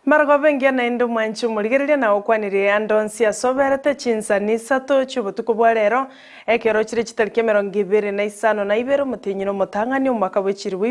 Marogoba engiya naende omwanchi omorigereria na okwanirie ande onsi ase oberete chinsani isato chi'obotuko bwa rero, ekero chire chitariki 25 omotienyi na omotang'ani omwaka bwe chilifu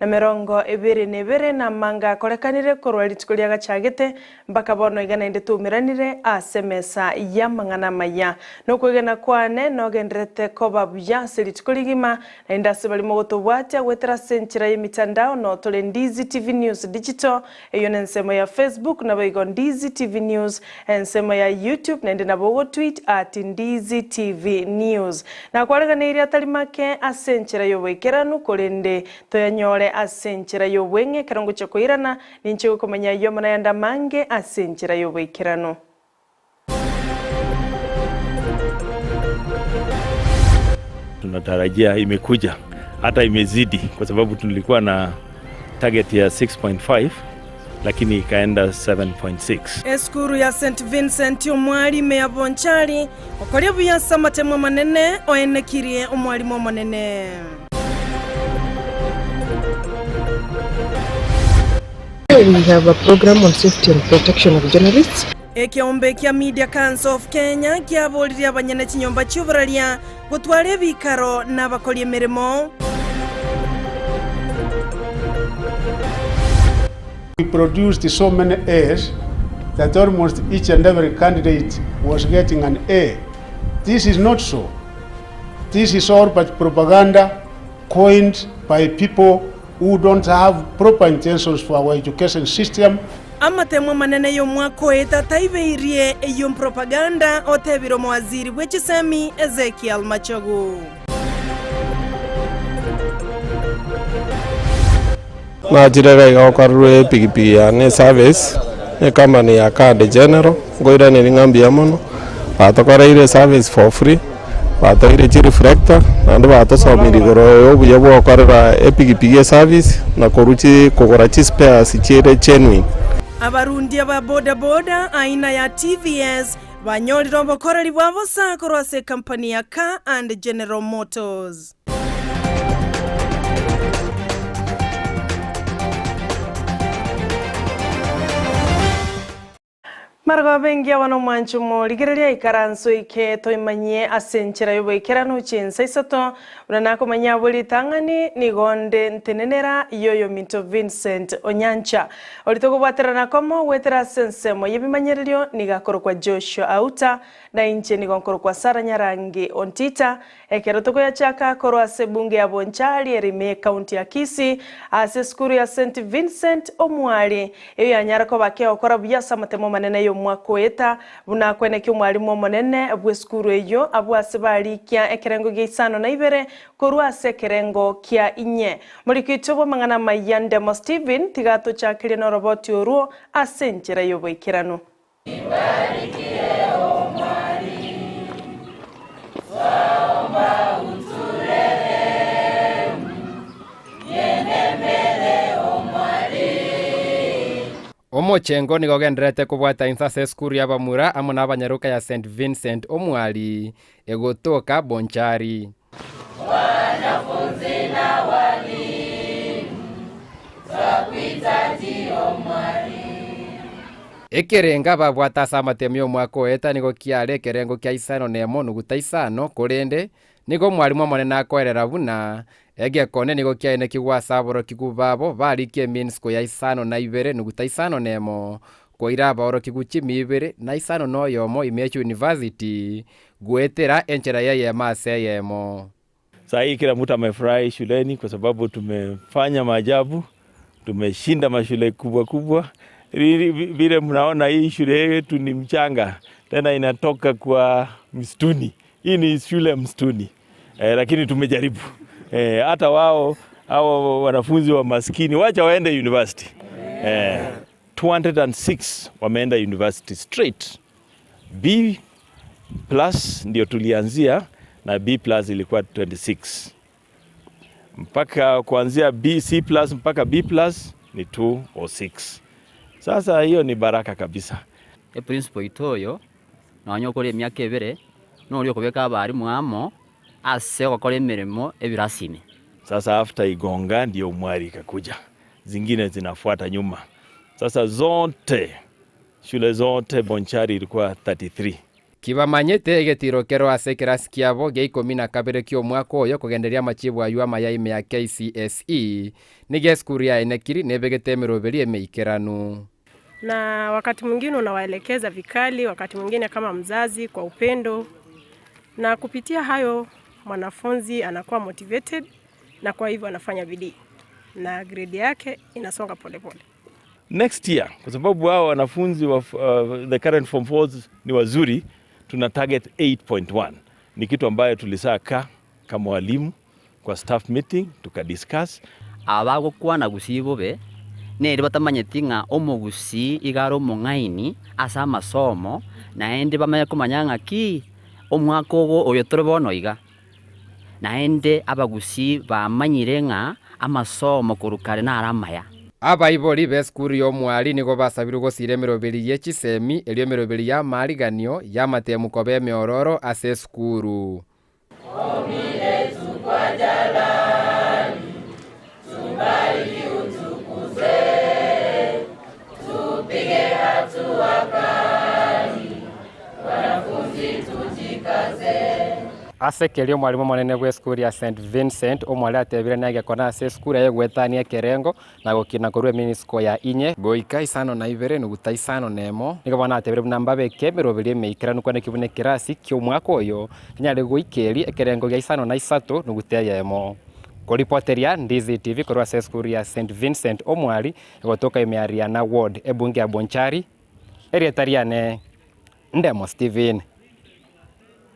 2022 na amanga akorekanire korwa rituko riagachagete mpaka bono iga naende twaumeranire ase emesa y'amang'ana amaya. Nokwegena kwane nogendererete koba buya ase rituko rigima naende ase baria mogotobwatia goetera ase enchera y'emitandao notore Ndizi TV News Digital Eyio nensemo ya Facebook, naboigo Ndizi TV News, ensemo ya YouTube, naende nabo ogotweet at Ndizi TV News. Nakwareganeirie atari make ase enchera y'oboikeranu, korende toyanyore ase enchera y'obweng'e ekero ngochia koirana, ninche gokomanya ayio amo nayande amange ase enchera y'oboikeranu. Tunatarajia imekuja hata imezidi kwa sababu tulikuwa na target ya 6.5 lakini ikaenda 7.6. Esukuru ya St Vincent Omwali ime ya Bonchari, okoria buya ase amatemo amanene oenekirie omwalimu omonene. We have a program on safety and protection of journalists. Ekeombe kia Media Council of Kenya kiaboririe abanyene chinyomba chi'oboraria gotwara ebikaro na abakori emeremo. We produced so many A's that almost each and every candidate was getting an A. This is not so. This is all but propaganda coined by people who don't have proper intentions for our education system. Amatemo amanene y'omwaka oeta taibeirie eyio mpropaganda, otebire omowaziri bwe chisemi Ezekiel Machogu. Nachire iga iga gokorerwa epikipiki yane eservice, na ecompany ya Car de General, nkoiraneria ng'a mbuya mono, batokoreire eservice for free, batoeire chireflector, naende batosomirie igoro ya obuya bwa gokorera epikipiki eservice, na korwa chi kogora chispares chire genuine. Abarundia ba boda boda aina ya TVS banyorire obokoreri bwa bosa korwa ase ekampani ya Car and General Motors. Marogoba engiya bono omwancho morigereria ikaranso ike toimanyie ase enchera y'oboikeranu chinsa isato buna nakomanyia abwo ritang'ani nigo nde ntenenera y'oyominto Vincent Onyancha oria tokobwaterana komo goetera ase ensemo y'ebimanyererio nigo akorokwa Joshua Auta na inche nigo nkorokwa Sarah Nyarangi Ontita Ekero tokoyachaka korwa ase ebunge ya Bonchari ere ime y'ecounty ya Kisii, ase esukuru ya St Vincent Omwari, eyio yanyara koba kegokora buya ase amatemo amanene y'omwaka oeta, buna akwenekia omwalimu omonene bw'esukuru eyio abwo ase barikia ekerengo gia isano na ibere korwa ase ekerengo kia inye. Moriki oito bw'amang'ana amaya Ndemo Stephen tiga atochakerie noroboti orwo ase enchera y'oboikeranu. Omochengo nigo ogendererete kobwata inse ase esukuru y'abamura amo n'abanyaroka ya St Vincent Omwali egotoka Bonchari. Ekerengo ababwate ase amatemo y'omwaka oeta nigo kiare ekerengo kia isano nemo nuguta isano, korende nigo omwalimu omonene akoerera buna egekone nigo kiaenekigwe ase aborokigwa babo barikia eminsiko ya isano na ibere nuguta isano nemo, koira abaorokigwa chimia ibere na isano na oyomo ime ya chiuniversity Goetera enchera y'eyemo ase eyemo. Saa hii kila mtu amefurahi shuleni kwa sababu tumefanya maajabu, tumeshinda mashule kubwa kubwa. Vile mnaona hii shule yetu ni mchanga, tena inatoka kwa msituni. Hii ni shule ya msituni eh, lakini tumejaribu eh, hata wao hao wanafunzi wa maskini wacha waende university eh, 206 wameenda university straight. B plus ndio tulianzia na B plus ilikuwa 26 mpaka kuanzia B, C plus mpaka B plus ni 206. Sasa hiyo ni baraka kabisa. Eprinciple oito oyo, nonya okore emiaka ebere, noria okobeka abalimu amo ase ogokora emeremo ebirasi ime. Sasa after Igonga ndio Umwari ikakuja, zingine zinafuata nyuma. Sasa zote shule zote Bonchari ilikuwa 33. Kibamanyete egetiro kero ase ekerasi kiabo gia ikomi na kabere ki'omwaka oyo kogendereria amachibu ayio amaya ime ya KCSE, nigo esukuru yaenekiri nebegete emeroberi emeikeranu. Na wakati mwingine unawaelekeza vikali, wakati mwingine kama mzazi kwa upendo, na kupitia hayo mwanafunzi anakuwa motivated na kwa hivyo anafanya bidii na grade yake inasonga polepole. Next year kwa sababu hao wanafunzi wa the current form 4s ni wazuri, tuna target 8.1. Ni kitu ambayo tulisaa kaa kama walimu kwa staff meeting tukadiscuss. Aba bagokwana gusii bobe, nere batamanyeti ng'a omogusii iga are omong'aini ase amasomo, naende bamanye komanya ng'aki omwaka ogo oyo tore bono iga. Naende abagusii bamanyire ng'a amasomo korwa kare naro amaya. Abaibori b'esukuru y'omwari nigo basabirwe gosiira emeroberi ye chisemi, erio emeroberi y'amariganio y'amatemu koba emeororo ase esukuru. Ase ekeria omwalimu omonene bw'esukuru ya St Vincent omware atebire negekone ase esukuru eye goetania ekerengo na gokina korwa eminisiko ya inye goika isano na ibere nuguta isano na emo. Nigo bono atebire buna mbabeke emeroberi emeikeranu kwane buna ekerasi ki'omwaka oyo kenyare goikeria ekerengo gia isano na isato nuguta eyemo. Koripoteria Ndizi TV korwa ase esukuru ya St Vincent omwari egotoka ime ya Riana Ward ebunge ya Bonchari erieta riane Ndemo Steven.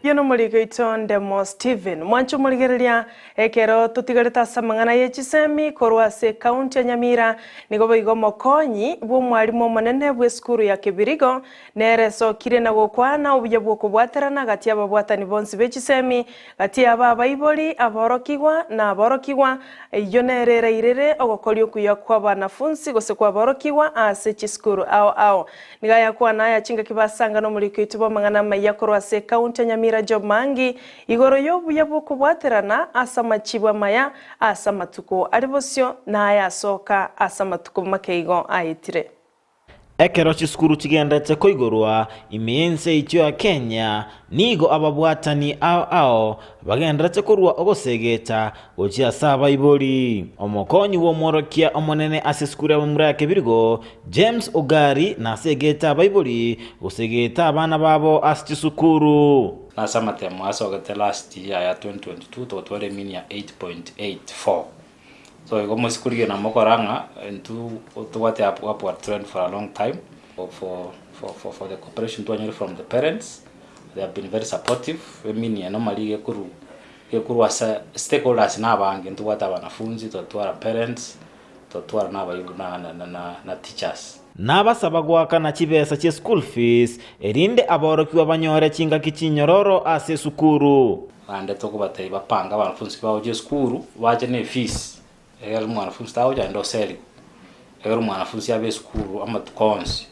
Oyo nomoriko oito Ndemo Steven. Mwanche omorigereria ekero totigarete ase amang'ana ye chisemi korwa ase ekaunti ya Nyamira nigo boigo omokonyi bw'omwalimu omonene bw'esukuru ya Kebirigo nere esokire na gokwana obuya bw'okobwaterana gati y'ababwatani bonsi be chisemi gati yabo abaibori aborokigwa na aborokigwa eyio nere erairere ogokoria okuya kwa abanafunsi gose kwa aborokigwa ase chisukuru ao ao. Nigo ayakwana aya chingaki basanga nomoriko oito bw'amang'ana amaya korwa ase ekaunti ya Nyamira Job Mangi igoro y'obuya bw'okobwaterana ase amachibu amaya ase amatuko ari bosio na ayasoka ase amatuko makeigo aetire. Ekero chisukuru chigendete koigorwa ime y'ense yaito ya Kenya, nigo ababwatani ao ao bagenderete korwa ogosegeta gochia ase abaibori. Omokonyi bw'omworokia omonene ase esukuru y'abamura ya Kebirigo, James Ogari nasegete abaibori gosegeta abana babo ase chisukuru. Nase amatemo asogete last year ya 2022 togotwara emean ya 8.84 so igo mosikorigia na mokora ng'a intwe tobwate upward trend for a long time for, for, for, for the cooperation twanyore from the parents. They have been very supportive. Emean ya normally gekuru gekuru ase stakeholders na abange ntobwate abanafunzi, totwara parents, totwara na abayibu na, na, na, na, na teachers. Nabasaba goakana chibesa chia school fees erinde aborokigwa banyore chingaki chinyororo ase esukuru. Bande tokobatebia bapanga abanafunzi bagocha esukuru bache na efees ekero omwanafunzi tagocha naende oseriwa ekero omwanafunzi abe esukuru amatuko onsi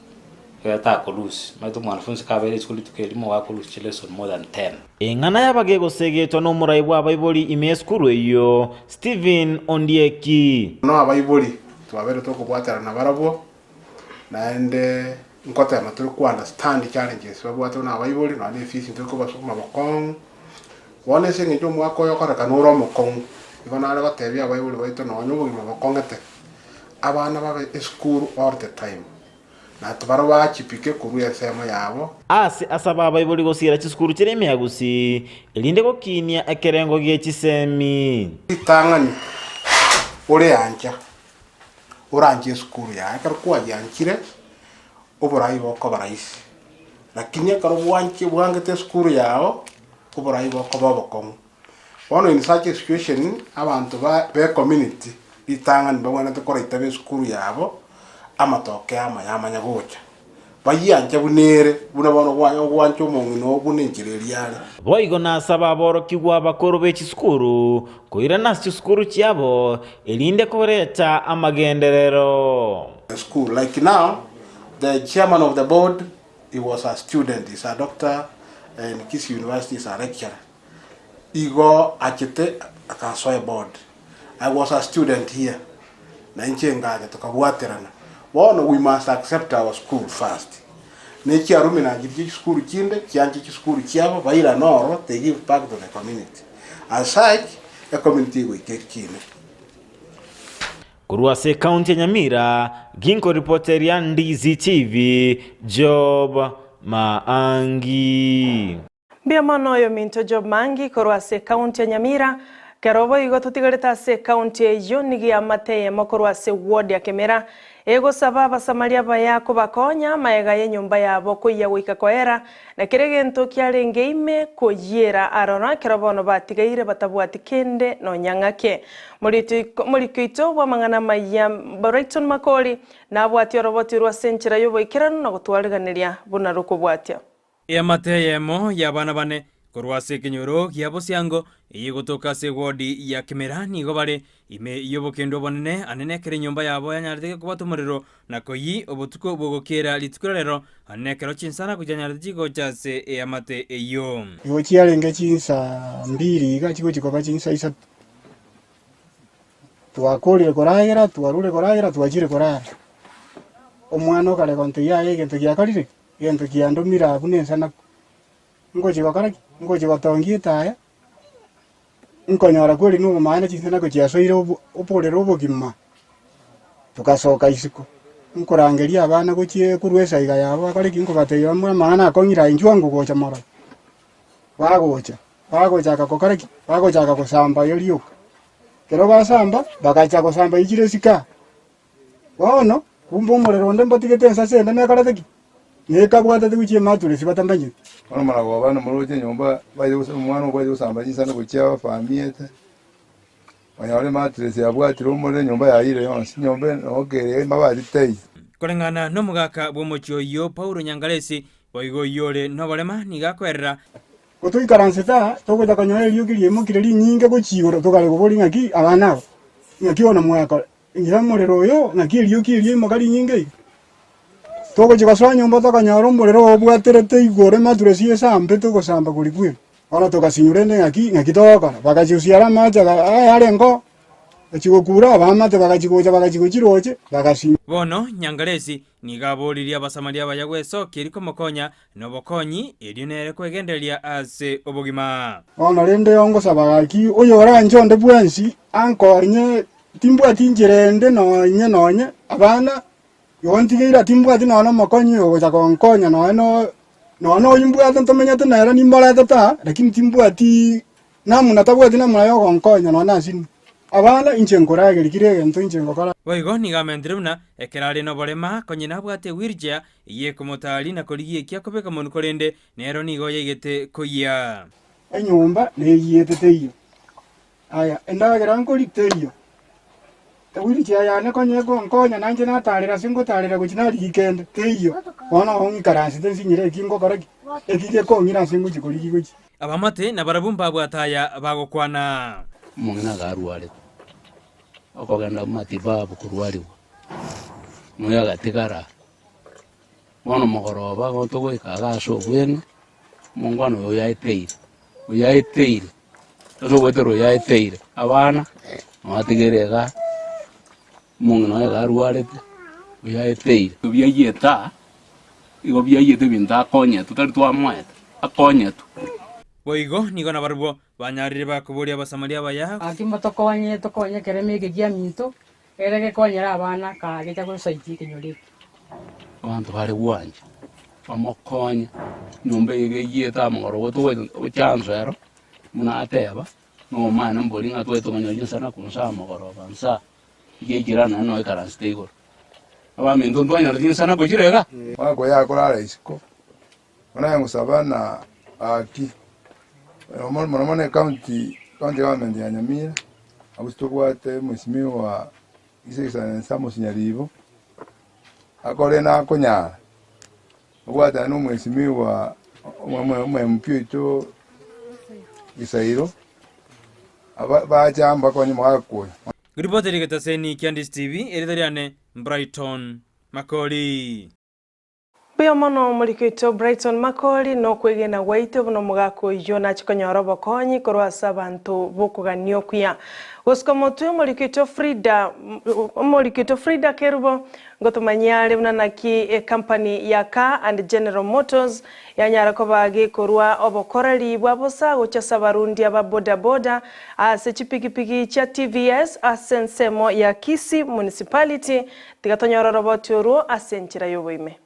ekero takolose omanyete omwanafunzi kabere esukuru rituko erimo igo akolose chilesson more than 10. Eng'ana y'abagegosegetwa n'omorai bw'abaibori ime y'esukuru eyio, Stephen Ondieki. Bono abaibori twabeire tokobwaterana nabarabwo, naende nkotema tore ko understand challenges babwate buna abaibori, nonya na efees ntore kobasukuma bokong'u. Bono ase eng'encho omwaka oyo okorekana ore omokong'u, igo nare gotebia abaibori baito nonya obogima bokong'ete, abana babe esukuru all the time, na tibarabwo bachipike korwa ensemo yabo. Ase asaba abaibori gosiira chisukuru chiria ime ya Gusii, erinde gokinia ekerengo gie chisemi. Ritang'ani oreancha, oranche esukuru yaye, ekero kwayianchire, oborai bokoba rahisi, lakini ekero bwanche bwangete esukuru yago, oborai bokoba obokong'u. Bono in such a situation, abanto ba be community, ritang'ani mbabwenerete koraita ba esukuru yabo, amatoke amaya amanya gocha. Bayianche buna ere, buna bono ogwancha omong'ina oo buna enchera eria are. Boigo nasaba aborokigwa abakoro be chisukuru koirana ase chisukuru chiabo, erinde koreta amagenderero. School like now the chairman of the board he was a student he's a doctor in Kisii University he's a lecturer igo achete akasoa eboard I was a student here na inche ngacha tokabwaterana. Bono we must accept our school first. Ne chiarumi na chiria chisukuru chinde chianche chisukuru chiabo bairane oro they give back to the community. As such, ecommunity egoika ekine. Korwa ase ekaunti ya Nyamira, ginkoripoteria Ndizi TV, Job Maangi. Mbuya mono oyominto Job Maangi korwa ase ekaunti ya Nyamira. Kero boigo totigarete ase ekaunti eyio nigo eamate eyemo korwa ase ward ya Kemera egosaba abasamaria abaya kobakonya magega y'enyomba yabo koyia goika koera na kera egento kiarenge ime koyiera aroro ekero bono batigaire batabwati kende nonya ng'ake. Moriki oito bw'amang'ana amaya Brighton Makori nabwatie oroboti orwo ase enchera y'oboikeranu na gotwariganeria buna rokobwatia. Eamate eyemo y'abana bane korwa ase ekenyoro gia Bosiango eyegotoka ase ewodi ya Kimera nigo bare ime y'obokendu obonene anene ekero enyomba yabo yanyarete kobwata omorero na koyia obotuko bw'ogokiera rituko ria rero anene ekero chinsana chianyarete chigocha ase eamate eyio. Igo chiarenge chinsa mbiri iga chigochia koba chinsa isato. Twakorire koragera, twarure koragera, twachire korara. Omwana okare gontebia yaya egento giakorire ki? Egento kiandomire abwo nensanaku, ngochia gokora ki? Ngochia gotongia etaya, nkonyora kweri na obomaene chinsanaku chiasoire obo oborere obogima, togasoka isiko, nkorangeria abana gochia korwa esaiga yabo bakore ki? Nkobatebia bamwe amang'ana akong'ira inchuo ango gocha morore, bagocha, bagochaka gokora ki? Bagochaka gosamba erio rioka. Ekero basamba, bagacha gosamba ichire isiko aa. Bono, kumbe omorero onde mbotigete ensase ende nekorete ki? Nekabwatete gochia ematuresi batamanyeti. Bono maragoba namoroche enyomba baye gose omwana obwate gosamba chinsana gochia abafamiete, onyore ematuresi yabwatire omorero enyomba yaiyire yonsi, enyomba eye noo kere mabati teiyo. Koreng'ana nomogaka bw'omochie oyio Paulo Nyangaresi, boigo oyio ore noborema nigo akoerera. Gotoikaransete aa, togocha konyora eriogi riaimokire rinyinge gochia igoro, tokare koboria ng'aki abana aba, ng'aki bono mwakora? Ingira omorero oyo, naki erioki erio imoka rinyinge iga. Togochia gosoa nyomba tokanyora omorero oo obwaterete igoro ematuresi esambete ogosamba koria kweri. Bono togasinywa rende ng'aki ng'aki togokora, bagachusiara amache aga aya arenge oo, bachia gokura abaamate bagachia gocha bagachia gochia roche, bagasinywa. Bono Nyangaresi nigo aboririe Abasamaria abaya gwesokia erio komokonya nobokonyi, erio nere kwegendereria ase obogima. Bono rende ongosaba gaki, oyoranche onde bwensi ankonye Timbwati inchera ende nonye nonye, abana, igo ntigeire timbwati nonya nomokonyi ogocha gonkonya nonya no nonya noyio mbwate ntomenyete nere nimboretete aa, lakini timbwati namuna tabwati namuna ya ogonkonya nonya nase inwe. Abana, inche nkorageria kera egento inche ngokora. Boigo nigo amentire buna ekero are noborema, konya nabwate ewheelchair eyio ekomotaria na korigia eki akobeka monwe korende nero nigo yaigete koyia. Enyomba neyiete teiyo. Aya, endagera nkori teiyo, ewheelchair yane konya egonkonya nainche natarera ase ngotarera gochia narigia kende, teiyo. Bono oo ng'ikaransete nsinyire eki ngokora ki? Eki gekong'ira ase ngochia korigia gochia. Abamate nabarabwo mbabwate aya bagokwana. Omong'ina akarwarete, okogenda matibabu korwarigwa, moyo agatigara. Bono mogoroba igo togoika iga ase obweng'e, omongwana oyo oyaeteire, oyaeteire, ase ogoetera oyaeteire, abana noatigere igaa, omong'ina oye iga arwarete, oyaeteire. Biayiete aa, igo biayiete ebinto akonyetwe, tari twamoete, akonyetwe. Boigo nigo nabarabwo banyarire bakoboria Abasamaria abaya. Gaki motokonye, tokonye ekeremo eke kiaminto, ere gekonyere abana kagecha gosaikia ekenyoro eke. Abanto bare gwancha bamokonye, nyomba eye eyiete amagoro gotogoeta ochanso ero, buna ateba, nomanye mbori ng'a twete konyora chinsa na nsa amagoroba nsa, ekiagera naende noikaransete igoro. Abaminto ntwanyora chinsa na kochira iga. Omwaka oyo akorara isiko, bono aye ngosaba na gaki, mono mono ecounty, county government ya Nyamira, abwo tobwate mheshimiwa His Excellency Amos Nyaribo, akore nakonyara, obwatane na omweshimiwa omo MP oito Gisairo, aba bache amo bakonye omogaka oyo. Ripoti rigetaseni kia Ndisi TV, erieta riane Brighton Makori. Mbuya mono omoriki oito Brighton Makori nokwegena gwaito buna omogaka oyio nache konyora obokonyi korwa ase abanto bokogania okuya. Gosika omotwe omoriki oito Frida omoriki oito Frida Kerubo ngotomanyia are buna naki ecompany ya Car and General Motors yanyara koba gekorwa obokoreri bwa bosa gochia ase abarundia ba boda boda ase chipigipigi chia TVS ase ensemo ya Kisii Municipality Tiga tonyore oroboti orwo ase enchera y'oboime.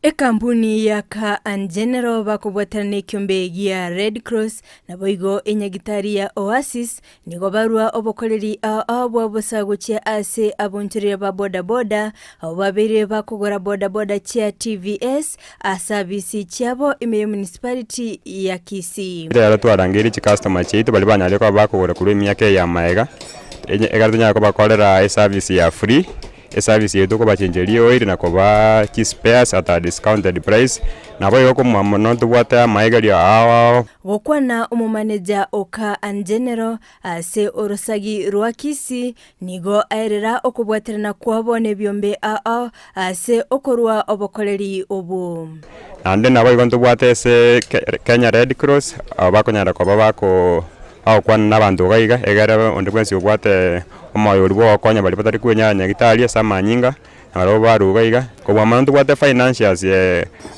Ekampuni ya Car and General bakobwatana nekiombe gia Red Cross naboigo enyagitari ya Oasis nigo barua obokoreri ao ao bwa bosa gochia ase abonchoreria ba boda boda abwo babeire bakogora boda boda chia TVS ase abisi chiabo ime ye municipality ya Kisii. Rero twarangeirie chicustomer chiaito baria banyarire koba bakogora korwa emiaka eye ya magega, ekero tonyare kobakorera eservice ya free, eservice eye tokobachencheria oil na kobaa chispares at a discounted price, nabo igo okomoa mono ntobwate amaegerio ao ao. Gokwana omomaneja o Car and General ase orosagi rwa Kisii nigo aerera okobwaterana kwabo nebiombe ao ao ase okorua obokoreri obo. Naende naboigo ntobwate ase Kenya Red Cross, abo bakonyara koba bako bagokwana na abanto iga iga, egere onde bwensi obwate omoyo oria bwa ogokonya baria batari kwenyara nyagitari ase amanyinga, nabarabwo barue iga iga. Kobua mono ntobwate financiers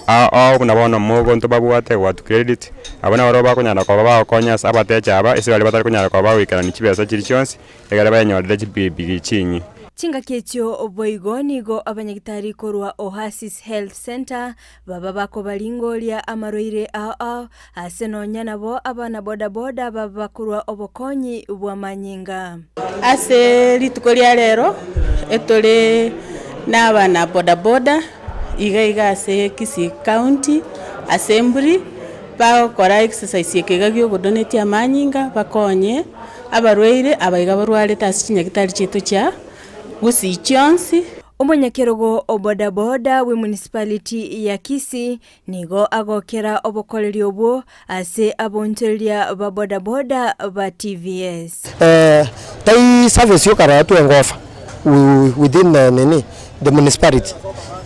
ao ao buna bono mogo ntobabwate Watu Credit, abwo nabarabwo bakonyara koba bagokonya ase abatecha aba ase baria batari konyara koba bagoikerania chibesa chiria chionsi, egere bayenyorere chipigipigi chinyia. Chingaki echio boigo nigo abanyagitari korwa Oasis Health Centre baba bakobaringoria amarwaire ao ao ase nonya nabo abana boda boda baba bakorwa obokonyi bw'amanyinga. Ase rituko ria rero etore nabana boda boda iga iga ase Kisii County Assembly bagokora exercise eke iga gia ogodonate amanyinga bakonye abarwaire aba iga barwarete ase chinyagitari chiaito chia Gusii chionsi. Omonyakerogo o boda boda bw'emunicipality ya Kisii nigo agokera obokoreri obwo ase abonchoreria ba boda boda ba TVS. Tai service yoka rora twengofa within nini the municipality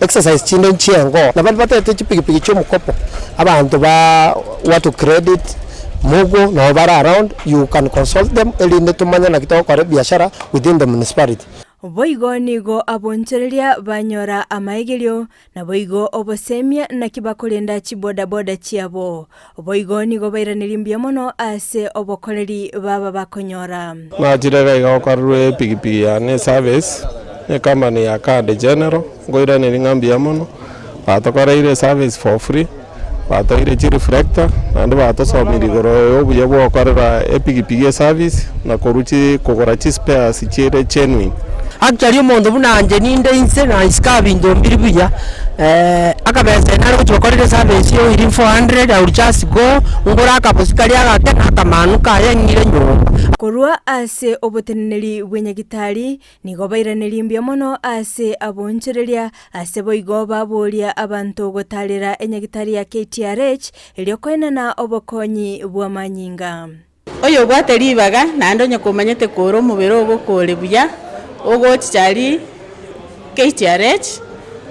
exercise chinde nchiengo na baria batete chipigipigi chia omokopo abanto ba watu credit mogo nabo bare around you can consult them erinde tomanye naki togokora ebiashara within the municipality. Boigo nigo abonchoreria banyora amaegerio, naboigo obosemia naki bakorenda chibodaboda chiabo. Boigo nigo bairanerie mbuya mono ase obokoreri baba bakonyora. Nachire iga iga gokorerwa epigipigi yane eservice ne ecompany ya Car de General, nkoiraneria ng'a mbuya mono, batokoreire eservice for free, batoeire chireflector, naende batosomirie igoro ya obuya bwa gokorera epigipigi eservice na korwa chi kogora chispares chire genuine. Actually omonto buna inche ninde inse na isiko abinto mbiri buya, akabesa nare gochia gokorera eservice ya oiri 400 I will just go, ngore akabosi karia agake na akamanu kaye ng'ire nyomba. Korwa ase oboteneneri bw'enyagitari nigo bairanerie mbuya mono ase aboonchoreria, ase boigo baboria abanto gotaarera enyagitari ya KTRH erio koenana obokonyi bw'amanyinga. Oyobwate ribaga, naende onye komanyete kore omobere ogo kore buya, ogochicha aria KTRH,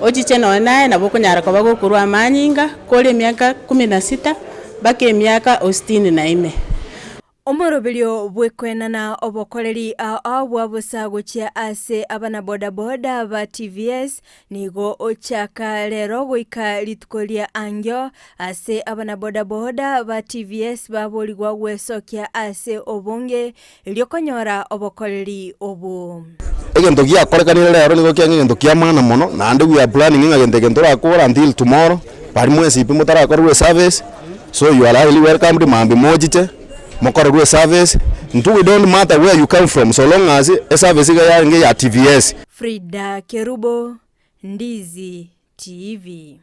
ochiche nonya naye nabo okonyara koba gokorwa amanyinga kore emiaka kumi na sita mpaka emiaka o sitini na ime. Omoroberio bw'ekoenana obokoreri ao ao bwa bosa gochia ase abanabodaboda ba TVS nigo ochaka rero goika rituko ria angio ase abanabodaboda ba TVS baborigwa gwesokia ase obonge erio konyora obokoreri obo. Egento giakorekanire rero nigo kiang'a egento kia maana mono, naende we are planning ng'a gento eke ntorakore until tomorrow, baria mwensi pi motarakorerwa eservice, so you are highly welcomed mambia mochiche, mokorerwe eservice, intwe we don't matter where you come from so long as eservice iga yarenge ya TVS. Frida Kerubo, Ndizi TV.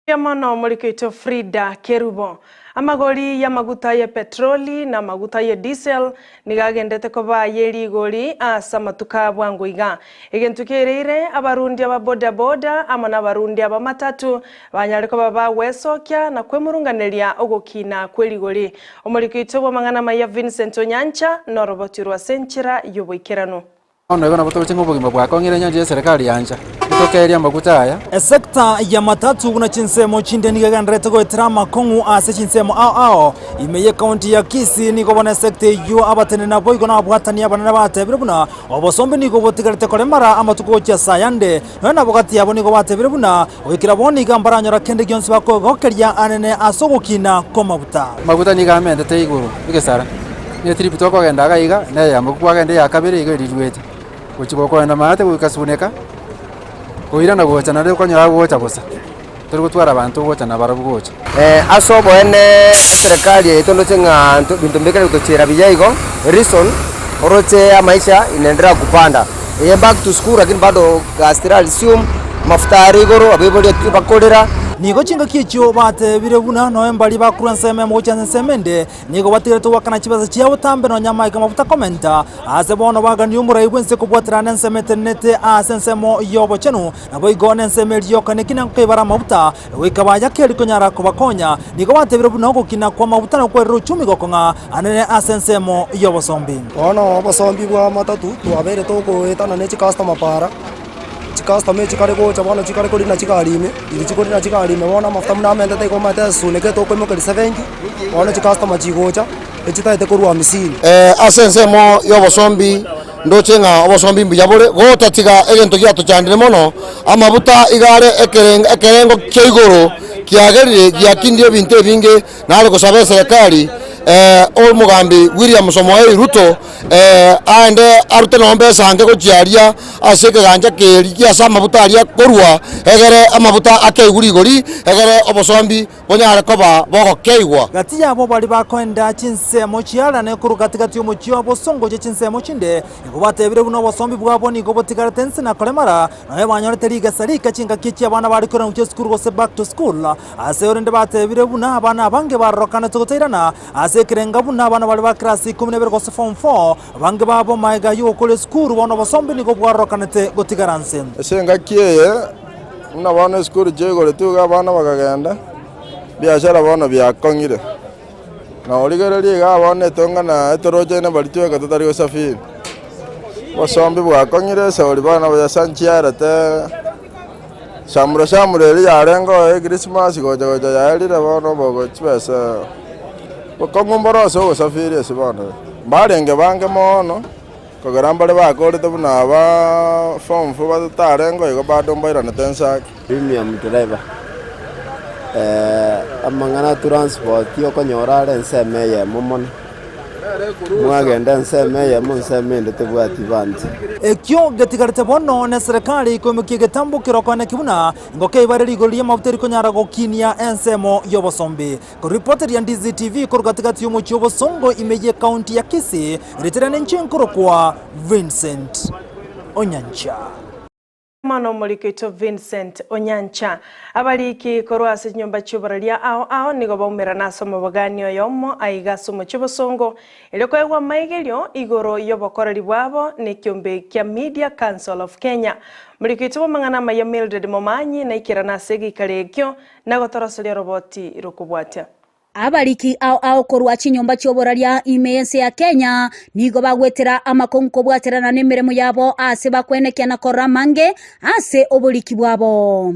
Mbuya mono omoriki oito Frida Kerubo. Amagori y'amaguta ye petroli na amaguta ye diesel nigo agendete koba aye rigori ase amatuko a bwango iga. Egento kereire abarundi aba boda boda amo nabarundi ab'amatatu banyare koba bagwesokia na kwemurunganeria ogokina kwerigori. Omoriki oito bw'amang'ana amaya Vincent Onyancha noroboti rwa ase enchera y'oboikeranu. Bono igo nabo toroche ng'a obogima bwakong'ire nyancha y'eserekari yancha, ntokeerie amaguta aya. Esekta ya matatu buna chinsemo chinde nigo egendererete goetera amakong'u ase chinsemo ao ao ime y'ekaunti ya Kisii. Nigo bono esekta eyio abateneni naboigo nababwatani abanene batebire buna obosombe nigo botigarete koremara amatuko gochia ase ayande. Nonya nabo gati yabo nigo batebire buna goikera bono iga mbaranyora kende gionsi bakoegokeria anene ase ogokina kw'amaguta. Amaguta nigo amentete igoro egesara, ne etrip tokogenda iga iga, neyemo kwagenda eya kabere iga eriruete. Gochia gokoenda maate goika suneka, koirana gocha naende okonyora agocha bosa, tori gotwara abanto ogocha nabarabwo gocha. Ase oboene eserekari yaito ndoche ng'a nto binto mbikare gotochiera buya igo, reason, oroche amaisha inaendelea kupanda. Eye back to school lakini bado gasi tera resume, amafuta are igoro, abaibori bakorera. Nigo chingaki echio batebire buna noe mbaria bakorwa ensemo emo gochia ase ensemo ende, nigo batigarete goakana chibesa chiabo tambe nonya amaika amafuta komenta. Aase bono baganie omorai bw'ense kobwaterana nensemo etenenete ase ensemo y'obochenu, naboigo nensemo eria yoka nekina nkoibara amafuta, goika bayakeri konyara kobakonya. Nigo batebire buna ogokina kw'amafuta nokwerera uchumi gokong'a anene ase ensemo y'obosombi. Bono obosombi bwa matatu twabeire togoetana ne chicustomer para, chicustomer echi chikare gocha bono chikare korina chigari ime, riria chikorina chigari ime bono amafuta buna amentete igo omanyete esuneke tokoimokeria seventy, bono chicustomer chigocha, echitaete korwa hamsini. Ase ensemo y'obosombi ndoche ng'a obosombi mbuya bore, gotatiga egento giatochandire mono, amabuta iga are ekerengo kia igoro kiagerire giakindire ebinto ebinge. Nare gosaba eserekari omogambi William Samoei Ruto aende arute nomba esange gochia aria ase ekegancha keria kia ase amabuta aria akorwa, egere amabuta akeigwe rigori, egere obosombi bonyare koba bogokeigwa. Gati yabo baria bakoenda chinsemo chiarane korwa gati-gati y'omochie o bosongo gochia chinsemo chinde, nigo batebire buna obosombi bwabo nigo botigarete inse na koremara, nonya banyorete rigesa rike chingaki chi'abana bare koirana gochia esukuru gose back to school. Ase orende batebire buna abana abange barorokanete gotairana ase ekerenga buna abana baria ba class ikomi na ibere gose form four, abange babo magega y'ogokora esukuru bono obosombi nigo bwarorokanete gotigara nse. Ase engaki eye, buna bono esukuru chiaigoretwe iga abana bakagenda, ebiashara bono biakong'ire. Na origereria iga bono etong'ana etorochaine baria tweka totari gosafiri. Obosombi bwakong'ire esauri bono besa nchiarete. Samura samura eria yarenge oo ekrisimasi gocha gocha yaerire bono obogo chibesa bokong'u mboro ase ogosafiri ase bono. Mbarenge bange mono, kogera mbare bakorete buna aba form four batarenge igo bado mbairanete inse ake. Premium driver, amang'ana a transport okonyora are ensemo eyemo mono. Mwagenda ensemo eyemo, ensemo ende tebwati banto. Ekio getigarete bono neserekari koimokia egetambo kerokwaneki buna engoko eibare rigori ri'amafuta erikonyara gokinia ensemo y'obosombi. Koripoteria Ndizi TV korwa gatigati y'omochie o'Bosongo ime y'ekaunti ya Kisii, ritere ninche nkorokwa Vincent Onyancha. Omwana omoriki oito Vincent Onyancha. Abariki korwa ase chinyomba chi'oboraria ao ao nigo baumerana ase omobogani oyomo aiga ase omochie obosongo erio koegwa amaigerio igoro y'obokoreri bwabo n'ekiombe kia Media Council of Kenya. Omoriki oito bw'amang'ana amaya Mildred Momanyi naikerana ase egeikaro ekio na gotoroseria oroboti rokobwatia. Abariki ao ao korwa chinyomba chi'oboraria ime y'ense ya Kenya nigo bagwetera amakong'u kobwaterana nemeremo yabo aase bakwenekia na korora amange ase oboriki bwabo.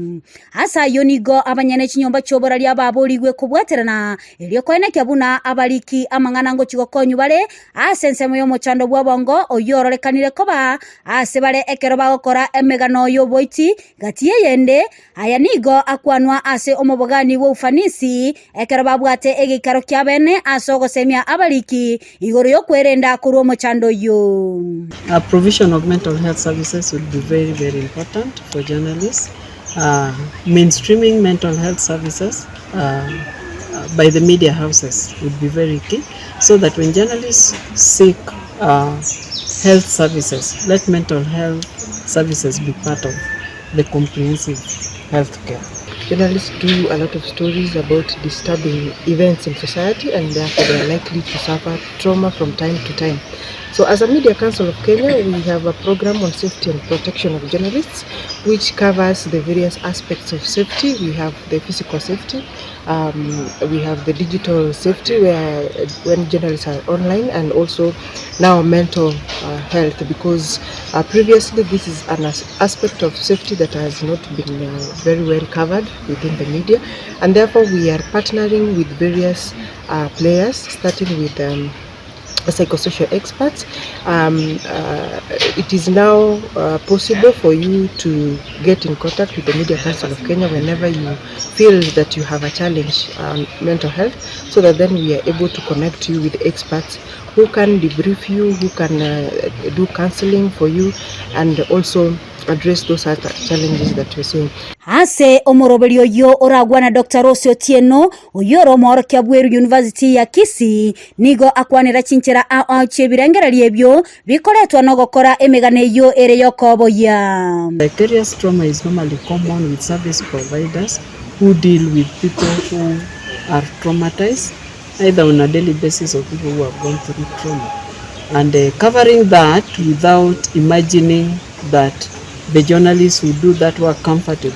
Ase ayio nigo abanyene chinyomba chi'oboraria baborigwe kobwaterana erio koenekia buna abariki amang'ana ngochia gokonywa bare ase ensemo y'omochando bw'obongo oyio ororekanire koba ase bare ekero bagokora emegano y'oboiti gati y'eyende Aya nigo akwanwa ase omobogani bw'oufanisi ekero babwate egeikaro kia bene ase ogosemia abariki igoro y'okwerenda korwa omochando oyio. A provision of mental health services would be very very important for journalists. Mainstreaming mental health services by the media houses would be very key so that when journalists seek health services, let mental health services be part of the comprehensive health care. Journalists do a lot of stories about disturbing events in society and therefore they are likely to suffer trauma from time to time. So as a Media Council of Kenya, we have a program on safety and protection of journalists, which covers the various aspects of safety. We have the physical safety, um, we have the digital safety where when journalists are online, and also now mental health, because previously this is an aspect of safety that has not been very well covered within the media, and therefore we are partnering with various players, starting with psychosocial experts. It is now possible for you to get in contact with the Media Council of Kenya whenever you feel that you have a challenge on mental health, so that then we are able to connect you with experts who can debrief you, who can do counseling for you, and also address those other challenges that you're seeing. Ase omoroberio oyio oragwana Doctor Rose Otieno, oyio ore omoorokia bw'Eru University ya Kisii, nigo akwanera chinchera ao ao chi'ebirengererio ebio bikoretwa nogokora emegano eyio ere y'okoboyia. Vicarious trauma is normally common with service providers who deal with people who are traumatized either on a daily basis or people who have gone through trauma. And covering that without imagining that the journalists who do that work comfortably,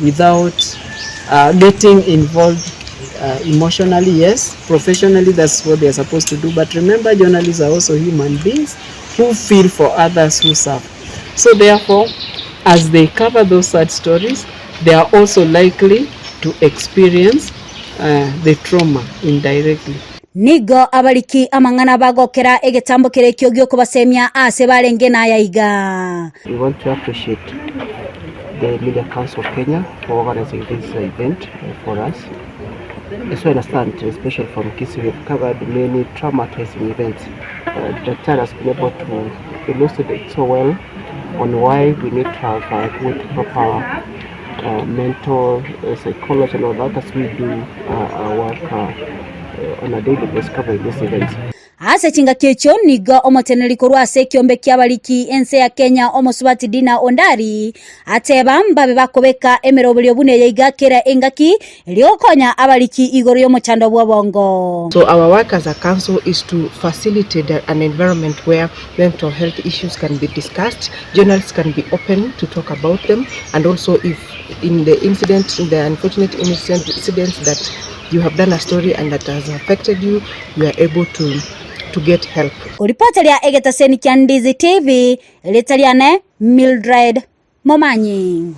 without getting involved emotionally, yes, professionally that's what they are supposed to do. But remember, journalists are also human beings who feel for others who suffer. So therefore, as they cover those sad stories, they are also likely to experience the trauma indirectly. Nigo abariki amang'ana bagokera egetambo keria ekio gi'okobasemia aase barenge naya iga. We want to appreciate the Media Council of Kenya for organizing this event for us. As we understand, especially from Kisii, we have covered many traumatizing events. Doctor has been able to elucidate so well on why we need to have a good, proper mental psychology and all that as we do our work on a daily basis covering these events. Ase chingaki echio nigo omoteneneri korwa ase ekiombe ki'abariki ense ya Kenya omosubati Dina Ondari ateba mbabe bakobeka emeroberio buna eye iga kera engaki erio gokonya abariki igoro y'omochando bw'obongo. So our work as a council is to facilitate an environment where mental health issues can be discussed, journalists can be open to talk about them, and also if in the incident, in the unfortunate incident that you have done a story and that has affected you, you are able to get help. Kuripoteria egetaseni kia Ndizi TV, rita riane Mildred Momanyi.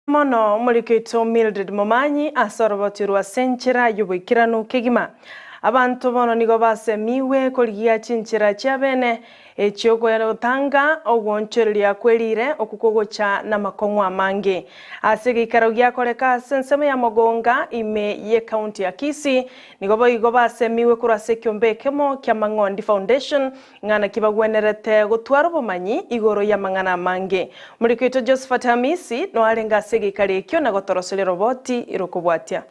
Mono omorikeito Mildred Momanyi ase oroboti rwa senchera y'oboikeranu kegima. Abanto bono nigo basemiwe korigia chinchera chia bene echio gotanga ogwonchoreria kwerire okukogocha na makong'u amange. Ase geikaro giakoreka ase ensemo ya Mogonga ime ye county ya Kisii nigo boigo basemiwe korwa ase ekiombe ekemo kia Mang'ondi Foundation ng'ana kibagwenerete gotwara obomanyi igoro ya mang'ana amange. Omorikeito Josephat Hamisi noarenge ase geikaro ekio na gotoroseria roboti erokobwatia.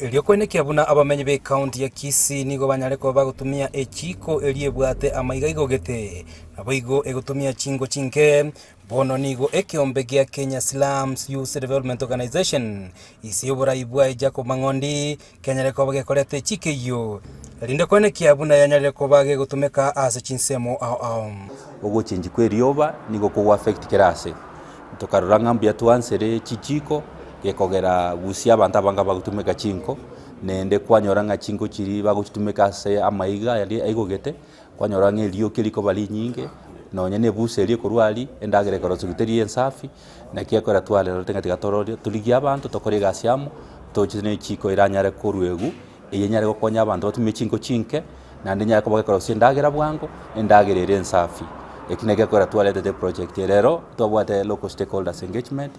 Erio koenekia buna abamenyi be county ya Kisii nigo banyare koba bagotumia echiko erio ebwate amaiga igogete naboigo egotumia chingo chinke bono nigo ekiombe gia Kenya Slums Youth Development Organization ase oborai bwa Jacob Mang'ondi kenyare koba gekoreta echiko eyio erinde koenekia buna yanyarire koba gegotumeka ase chinsemo ao ao. Ogochenji kwa erioba nigo kogo affect kera ase tokarora ng'a mbuya twansere chichiko gekogera gusia abanto abange bagotumeka chinko naende kwanyora ng'a chinko chiri bagochitumeka ase amaiga aria aigogete kwanyora ng'a erioki rikoba rinyinge nonye na ebusa eria ekorwa aria endagera ekorosiwa teri ensafi naki ekero twarorete ng'a tiga torore torigie abanto tokore egasi amo toche na echiko eranyare korwa egu eye enyare gokonya abanto batumie chinko chinke naende enyare koba gekorosia endagera bwango endagera ere ensafi. Eki naki ekero twaretete eproject ere ero twabwate local stakeholders engagement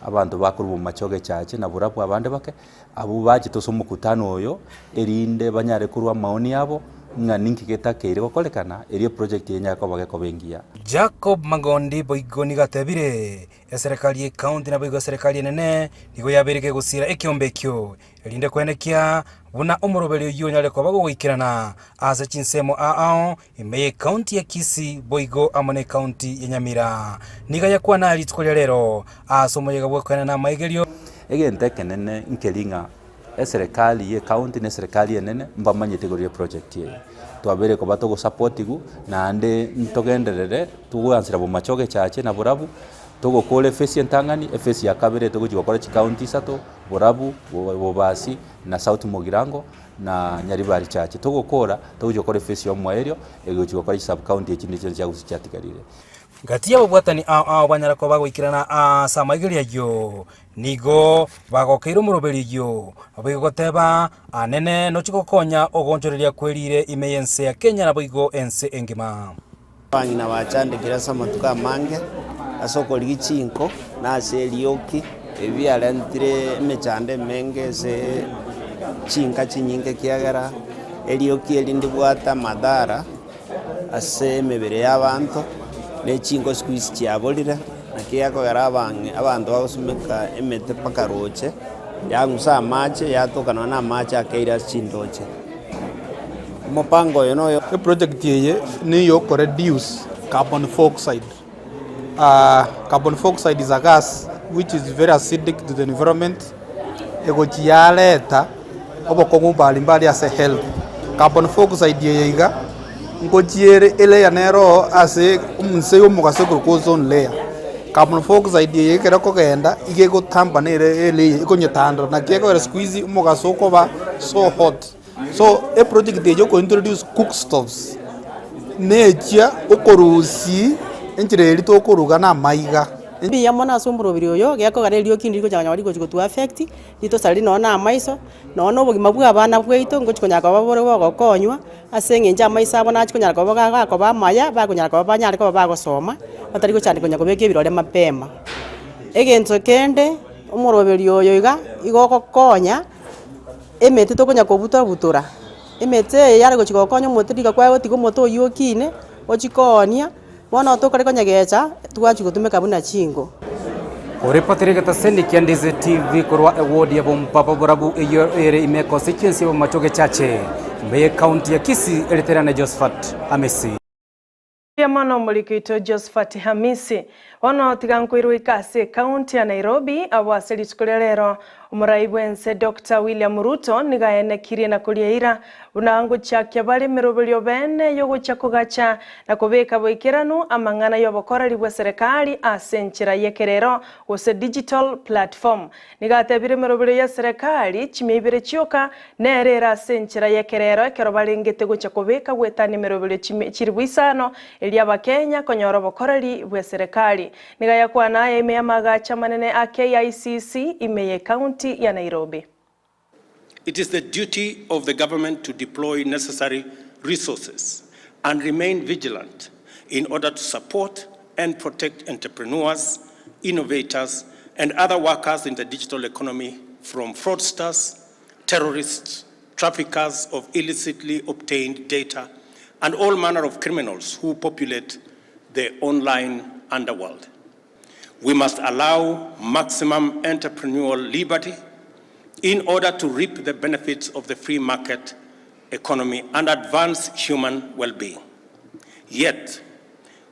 abanto bakorwa bomachoge echache na barabwo abande bake abwo bachete ase omokutano oyo erinde banyare korwa amaoni abo ng'a ninki getakeire gokorekana erio eproject eye enyare koba gekoba engiya. Jacob Magondi boigo nigo atebire eserekari ye county naboigo eserekari enene nigo yabeire kegosira ekiombe ekio erinde koenekia buna omoroberi oyio onyare koba gogoikerana ase chinsemo ao ao ime ye county ya Kisii boigo amo ne county ya Nyamira. Nigo yakwana rituko ria rero ase omoyega bw'okoenana amaigerio. Egento ekenene nkeri ng'a eserekari ye county na eserekari enene mbamanyete igoro ye project eye. Twabeire koba togosapotigwa, naende ntogenderere togoansera bomachoge chache na borabu, togokora efesi entang'ani, efesi ya kabere togochia gokora chikaunti isato, Borabu, Bobasi na South Mugirango na Nyaribari Chache. Togokora, togochia gokora efesi ya omoerio, egochia gokora chisub-county echi nachirochio chia gose chiatigarire. Gati y'ababwatani ao ao banyara koba bagoikerana ase amaigerio ayio, nigo bagokeire omoroberi oyio, naboigo goteba, Anene nochie gokonya ogoonchoreria kwerire ime y'ense ya Kenya naboigo ense engima. Abang'ina bachandekire ase amatuko amange ase okorigia chinko na ase erioki, ebi biarentire emechando emenge ase chinka chinyinge ekiagera erioki eri ndibwate amadhara ase emebere ya abanto, ne chinko siku hizi chiaborire, naki gekogera abang'e abanto bagosumeka emete mpaka roche, yang'usa amache yatoka nonya na amache akeire ase chindoche. Omopango oyo noyo. Eproject eye niyo okoreduce carbon foxide. Carbon foxide is a gas which is very acidic to the environment, egochi yareta obokong'u mbari mbari ase health. Carbon foxide eye iga, ngochi ere elayer nere oo ase omonse ya omogaso ekorokwa ozone layer. Carbon foxide eye ekero ekogenda, iga egotamba nere elayer ekonyetandora naki ekogera siku hizi omogaso okoba so hot. So eproject eye oko introduce cook stoves, nechia okorusia enchera eria tokoruga na amaiga. Mbuya mono ase omoroberi oyo, gekogera erioki ndiri gocha konyora rigochi gotu affect, ritosareri nonye na amaiso, nonye na obogima bwa abana bwaito ngochi konyara koba bore bogokonywa, ase eng'encho amaiso abo nachi konyara koba ga gakoba amaya, bakonyara koba banyare koba bagosoma, batari gochandeka konya kobeka ebirore mapema. Egento kende, omoroberi oyo iga, igo ogokonya. Emete tokonya kobuta-butora, emete eye yare gochia gokonya omote riga kwaye gotiga omote oywo okine, ochie koonia, bono tokore konyegecha, twachia gotumeka buna chinko. Oripotire egetaseni kia Ndizi TV korwa eward ya Bompapa Borabu eyio ere ime constituency ya Bomachoge Chache, ime ye county ya Kisii eriterane Josephat Amisi. Mbuya mono omoriki oito Josephat Hamisi. Bono tiga nkoirwe ika ase ecounty ya Nairobi abwo ase rituko ria rero omorai bwense Doctor William Ruto nigo aenekirie na koria eira buna ngochakia bare emeroberio bene yogochia kogacha na kobeka boikeranu amang'ana yobokoreri bwe serikali ase enchera yekerero gose digital platform. Nigo atebire emeroberio y'eserekari chimia ibere chioka nere ere ase enchera y'ekerero ekero barengete gochia kobeka goetania emeroberio chimia chilifu isano eria Abakenya konyora obokoreri bw'eserekari. Nigo ayakwana aya ime y'amagacho amanene a KICC ime y'ecounty ya Nairobi. It is the duty of the government to deploy necessary resources and remain vigilant in order to support and protect entrepreneurs, innovators, and other workers in the digital economy from fraudsters, terrorists, traffickers of illicitly obtained data, and all manner of criminals who populate the online underworld. We must allow maximum entrepreneurial liberty in order to reap the benefits of the free market economy and advance human well-being. Yet,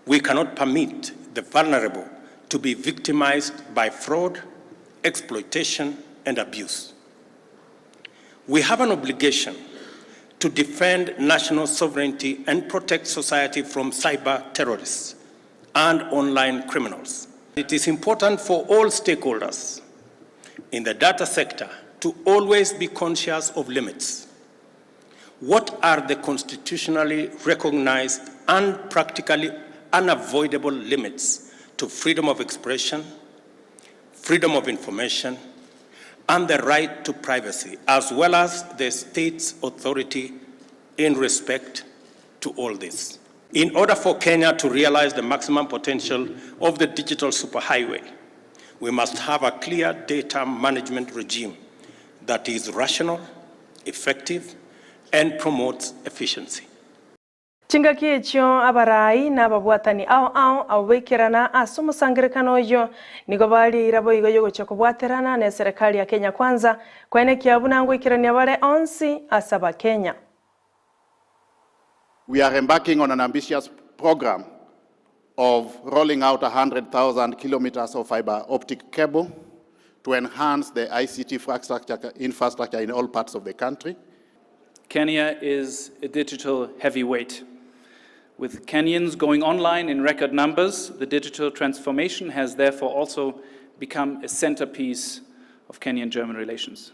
we cannot permit the vulnerable to be victimized by fraud, exploitation, and abuse. We have an obligation to defend national sovereignty and protect society from cyber terrorists and online criminals. It is important for all stakeholders in the data sector to always be conscious of limits. What are the constitutionally recognized and practically unavoidable limits to freedom of expression, freedom of information, and the right to privacy, as well as the state's authority in respect to all this? In order for Kenya to realize the maximum potential of the digital superhighway, we must have a clear data management regime that is rational, effective, and promotes efficiency. Chingaki echio abarai na ababwatani ao ao abwo baikerana ase omosangererekano oyio nigo barieira boigo y'ogochia kobwaterana neserekari ya Kenya Kwanza koenekia buna ngoikerania bare onsi ase Abakenya. We are embarking on an ambitious program of rolling out 100,000 kilometers of fiber optic cable to enhance the ICT infrastructure, infrastructure in all parts of the country. Kenya is a digital heavyweight. With Kenyans going online in record numbers, the digital transformation has therefore also become a centerpiece of Kenyan-German relations.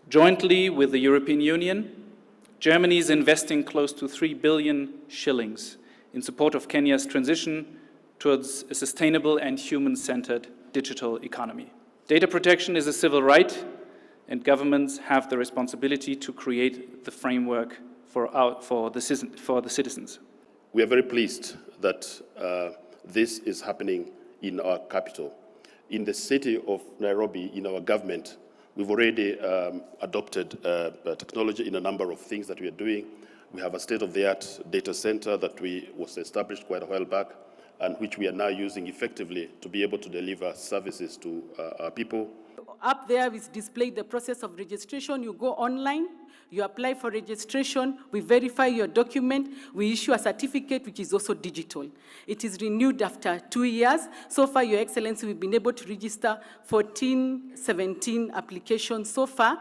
Jointly with the European Union, Germany is investing close to 3 billion shillings in support of Kenya's transition towards a sustainable and human-centered digital economy. Data protection is a civil right, and governments have the responsibility to create the framework for, our, for, the, for the citizens. We are very pleased that this is happening in our capital. In the city of Nairobi, in our government, we've already adopted technology in a number of things that we are doing. We have a state-of-the-art data center that was established quite a while back and which we are now using effectively to be able to deliver services to our people. Up there is displayed the process of registration. You go online, you apply for registration, we verify your document, we issue a certificate which is also digital. It is renewed after 2 years. So far, Your Excellency, we've been able to register 1417 applications so far.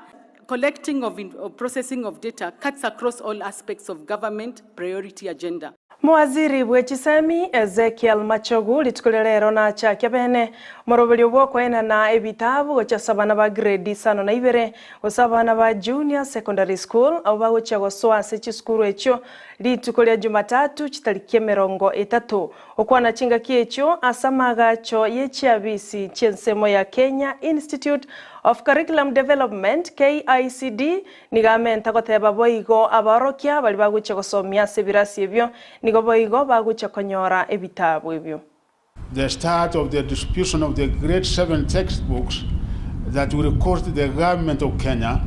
Collecting of processing of data cuts across all aspects of government priority agenda. Mowaziri bwe chisemi Ezekiel Machogu rituko ria rero nachakia bene omoroberio bw'okoenana ebitabu gochia ase abana ba grade isano na ibere gose abana ba junior secondary school abwo bagochia gosoa ase chisukuru echio rituko ria Jumatatu chitariki emerongo etato. Okwana chingaki echio ase amagacho ye chiabisi chi'ensemo ya Kenya Institute of Curriculum Development, KICD, nigo amenta goteba boigo abaorokia baria bagochia gosomia ase ebirasi ebio nigo boigo bagochia konyora ebitabu ebio. The start of the distribution of the grade 7 textbooks that will cost the government of Kenya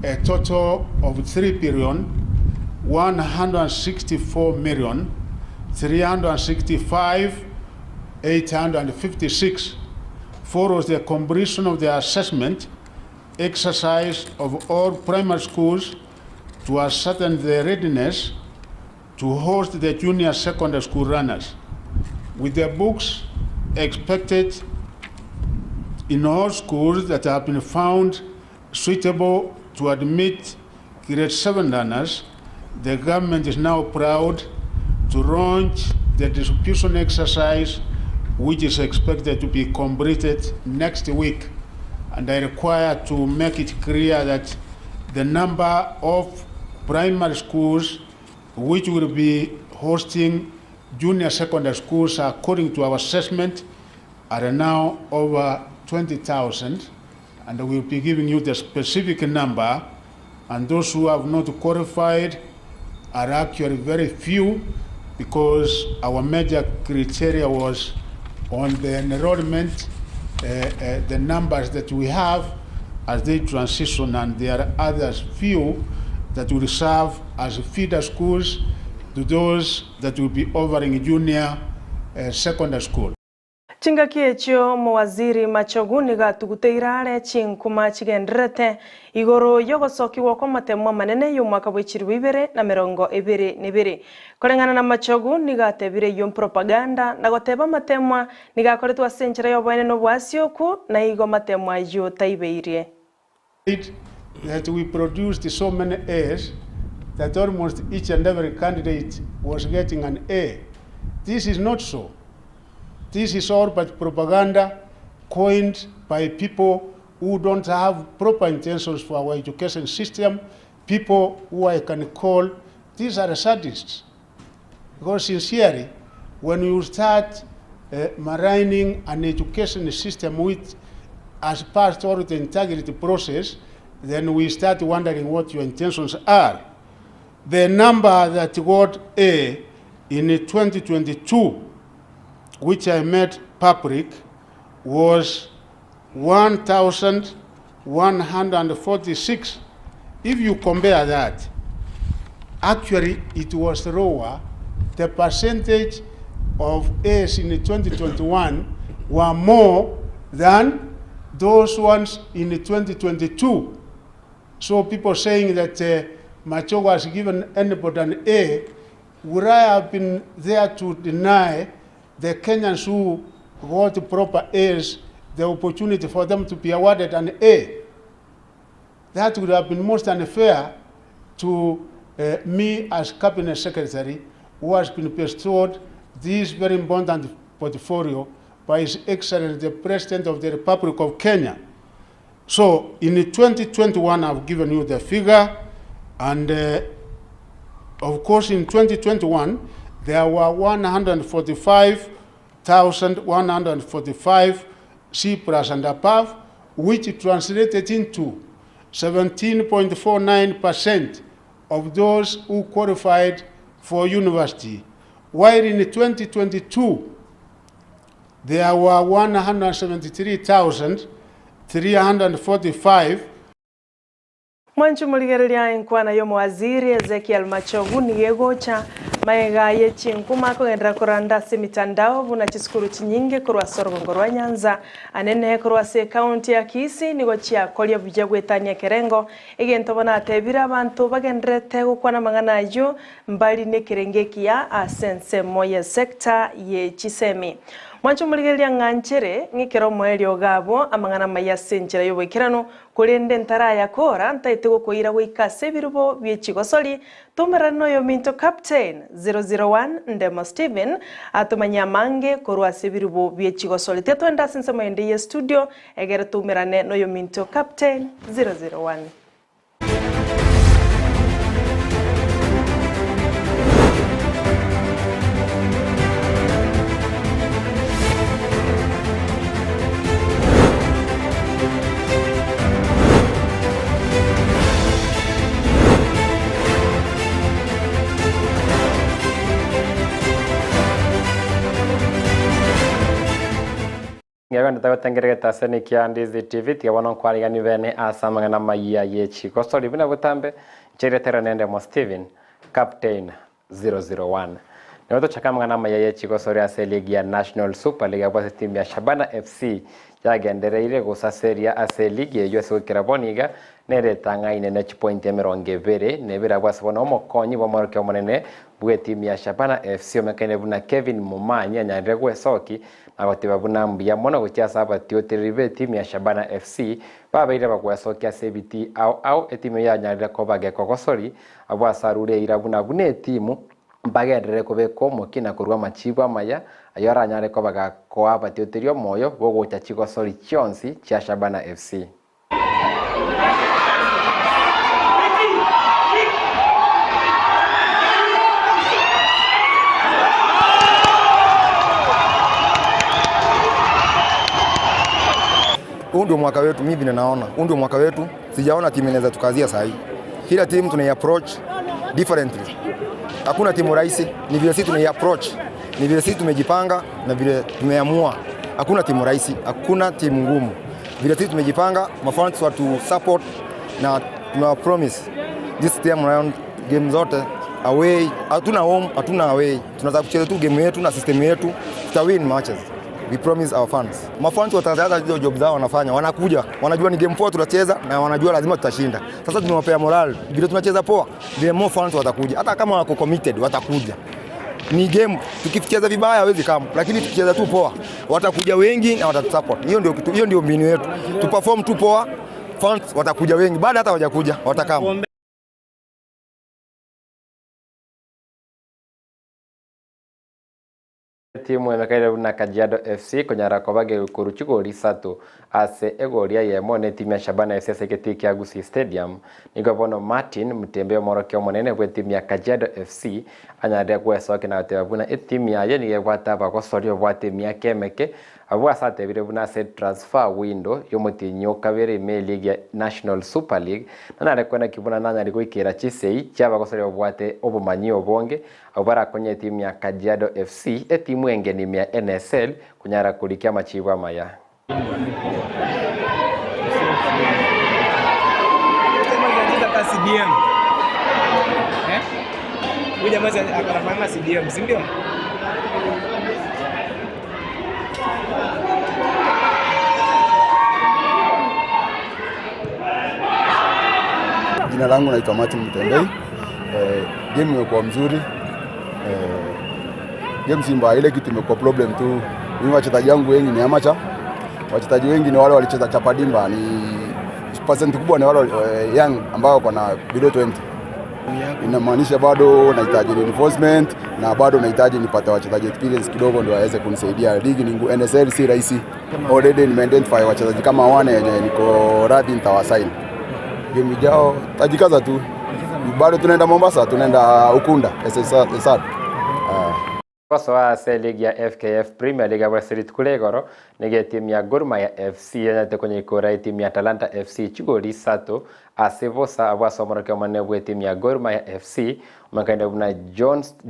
a total of 3 billion 164 million 365 856 follows the completion of the assessment exercise of all primary schools to ascertain their readiness to host the junior secondary school runners, with the books expected in all schools that have been found suitable to admit grade 7 learners. The government is now proud to launch the distribution exercise, which is expected to be completed next week. And I require to make it clear that the number of primary schools which will be hosting junior secondary schools according to our assessment are now over 20,000, and we will be giving you the specific number, and those who have not qualified are actually very few, because our major criteria was on the enrollment, the numbers that we have as they transition, and there are others few that will serve as feeder schools to those that will be offering junior secondary school. Chingaki echio mowaziri Machogu nigo atuguteire are chinkuma chigendererete igoro y'ogosokigwa kw'amatemo amanene y'omwaka bwa echiribu ibere na merongo ebere na ebere. Koreng'ana na Machogu nigo atebire eyio propaganda na goteba amatemwa nigo akoretwe ase enchera y'oboene na obwasi oku na igo amatemwa ayio taibeirie. That we produced so many A's that almost each and every candidate was getting an A. This is not so. This is all but propaganda coined by people who don't have proper intentions for our education system, people who I can call, these are sadists. Because sincerely, when you start maligning an education system which has passed all the integrity process, then we start wondering what your intentions are. The number that got A in 2022, which I made public, was 1,146. If you compare that, actually it was lower. The percentage of A's in 2021 were more than those ones in 2022. So people saying that Machogu has given anybody an A, would I have been there to deny the Kenyans who got proper A's the opportunity for them to be awarded an A? That would have been most unfair to uh, me as Cabinet Secretary who has been bestowed this very important portfolio by His Excellency the President of the Republic of Kenya. So in 2021, I've given you the figure, and uh, of course in 2021, there were 145,145 C plus and above, which translated into 17.49% of those who qualified for university. While in 2022, there were 173,345 Mwanchu morigereria enkwana y'omowaziri Ezekiel Machogu nigo egocha maega ye chinkuma akogenderera koranda ase emitandao buna chisukuru chinyinge korwa ase orogongo rwa Nyanza anene korwa ase ekaunti ya Kisii nigo chiakoria buya goetania ekerengo egento bono atebire abanto bagendererete gokwana amang'ana aywo mbari na ekerengo ekiya ase ensemo ye sector ye chisemi. Mwanche omorigereria ng'a nchere ng'ikere omoerio iga abwo amang'ana amaya ase enchera y'oboikeranu, korende ntarayakora ntaete gokoira goika ase ebirubo bie chigosori, toumerane noyominto Captain 001 Ndemo Stephen atomanyie amange korwa ase ebirubo bie chigosori. Tiga ase ensemo ende ye studio egere toumerane noyominto Captain 001. Ngegenderete gotengera egetaseni kia Ndizi TV, tiga bono nkwarigani bene ase amang'ana amayia ye chigosori buna botambe, ncheire tera nende mo Steven, Captain 001. Nigo tochake amang'ana amaya ye chigosori ase eligi ya National Super League abwo ase etimu ya Shabana FC yagendereire gosaseria ase eligi eyio ase goikera bono iga nere etang'aine ne chipointi emerongo ebere na ebere abwo ase bono omokonyi bw'omorokia omonene bw'etimu ya Shabana FC omekaine buna Kevin Momanyi anyarire gwesoki na gotiba buna mbuya mono gochia ase abatiotereri b'etimu ya Shabana FC babeire bagwesokia ase ebitii ao ao etimu eyio yanyarire koba gekogosori abwo ase arure eira buna buna etimu mbagenderere kobeka omokia na korua amachibu amaya ayio aranyare koba gakoa abatiotereri omoyo bogocha chigosori chionsi chia Shabana FC. Huu ndio mwaka wetu, mimi vile naona, huu ndio mwaka wetu. Sijaona timu inaweza tukazia saa hii. Kila timu tunai approach differently. Hakuna timu rahisi, ni vile sisi tunai approach, ni vile sisi tumejipanga na vile tumeamua. Hakuna timu rahisi, hakuna timu ngumu. Vile sisi tumejipanga, mafans watu support na tuna promise this time round game zote away, hatuna home, hatuna away. Tunataka kucheza tu game yetu na system yetu, tuta win matches. We promise our fans. Mafans wataanza hizo job zao wanafanya, wanakuja, wanajua ni game poa tunacheza na wanajua lazima tutashinda. Sasa tumewapea morale, vile tunacheza poa, vile more fans watakuja. Hata kama wako committed watakuja. Ni game tukicheza vibaya hawezi kama, lakini tukicheza tu poa watakuja wengi na watatusupport. Hiyo ndio kitu, hiyo ndio mbinu yetu. Tu perform tu poa, fans watakuja wengi, baada hata hawajakuja watakama. Etimu emekaire buna Kajiado FC konyara koba gekorwa chigori isato ase egori eyemo na etimu ya Shabana FC ase egetii kia Gusii Stadium. Nigo bono Martin Mutembe omorokia omonene bwa etimu ya Kajiado FC anyarire gwesokia na goteba buna etimu yaye nigo ebwate abagosori babwate emiaka emeke Abwo ase atebire buna ase transfer window y'omotienyi o kabere ime eligi ya National Super League, nanare koeneki buna nanyare goikera chisei chi'abagosori babwate obomanyi obonge abwo barakonye etimu ya Kajiado FC, etimu engeni ime ya NSL, konyara korikia amachibo amaya. Jina langu naitwa Martin Mtembei. Eh, game imekuwa mzuri. Eh, game si mbaya, ile kitu imekuwa problem tu. Mimi wachezaji wangu wengi ni amateur. Wachezaji wengi ni wale walicheza chapadimba, ni percent kubwa ni wale eh, young ambao wako na below 20. Inamaanisha bado nahitaji reinforcement na bado nahitaji nipate wachezaji experience kidogo ndio waweze kunisaidia. Ligi ni ngumu, NSL si rahisi. Already nimeidentify wachezaji kama wane wenye niko radhi nitawasign. Game ijao tajikaza tu, bado tunaenda Mombasa, tunaenda Ukunda SSR. Gosoa ase eligi ya FKF Premier League abwo ase rituko ria igoro, nigo etimu ya Gor Mahia FC yanyarete konyeikora etimu ya Talanta FC chigori isato ase bosa abwo ase omorokia omonene bw'etimu ya Gor Mahia FC omonekaine buna